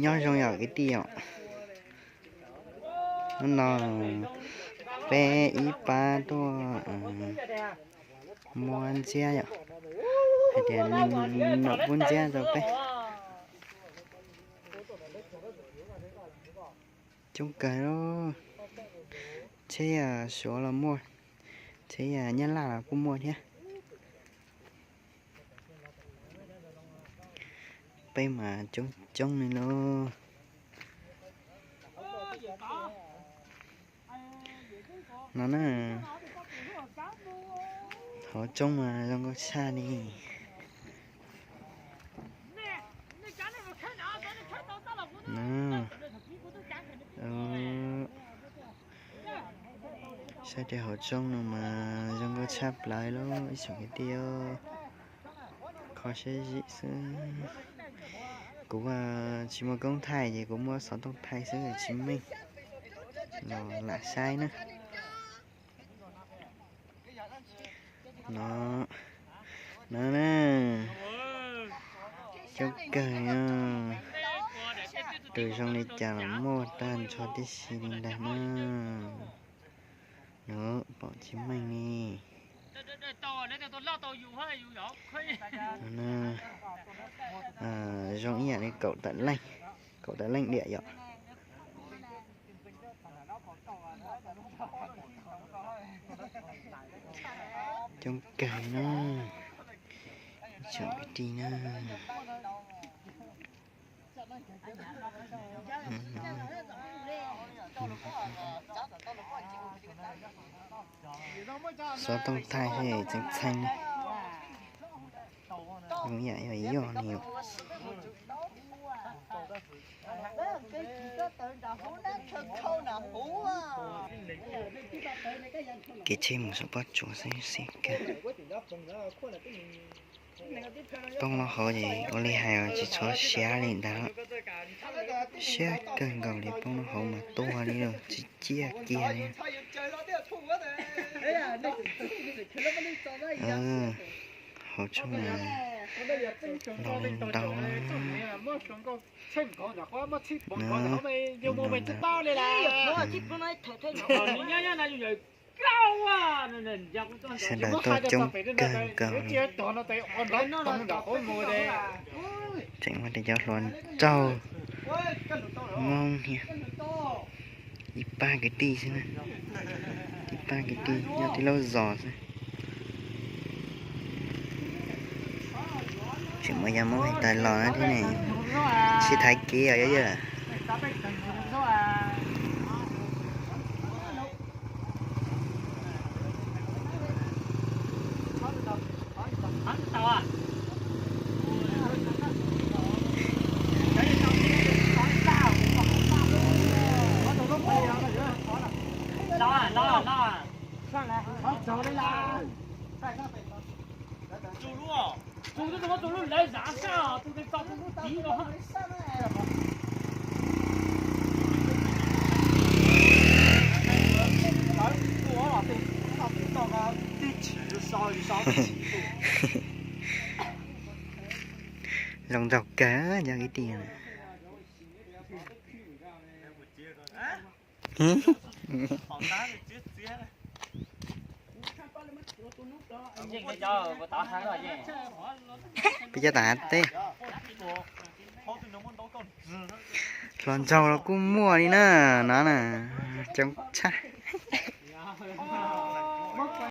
Nyob zoo yom kwv tij yom. Hnub no peb ib pab tuaj muab ntxiab yom, hais tias nws pub ntxiab rau peb. Coob kawg lauj. Tsheb Suav los muaj, tsheb Nyab Laj los kuj muaj thiab. Peb mas coob coob li lauj. No na, hauv tsoob mas zoo nkauj tshaj li. Saib tej hauv tsoob no mas zoo nkauj tshaj plaws lauj ib tsoom kwv tij. Kho siab zim xwb. Kuv tsis muaj koob thaij ces kuv muab xov tooj thaij xwb tsis meej. Los lam saib na. No, no na, coob kawg no. Tus zoo li cas los muaj tag nrho tib si li ntag na. No, pom tsis meej li. Zoo ib yam li kaum tawm leej, kaum tawm leej diam yom. Coob kawg no, tsoom kwv tij na. Xov tooj thaij tseem txheej li. Zoo yam yog yog li os. Kev tsheb mus saum pob tsuas xwb xiab kawg. Poob lub hauv ces ua li hais tsis txhob siab li ntag. Siab kawg nkaus li, poob lub hauv mas tuag li tsis ciaj kiag li. Hauv tsoob mas los li ntau. Sawv daws tuaj coob kawg nkaus li. Tseem muaj tej cov hluas nraug Hmoob thiab. Ib pab kwv tij xwb na, ib pab kwv tij nyob tij laub zos xwb. Tseem muaj yog Hmoob hais tas los na thiab ne, sib thaiv kev os yog. Zoo nraug kawg cov kwv tij. Peb cov tam hav teb. Hluas nraug los kuj muaj li na, no na, coob tshaj.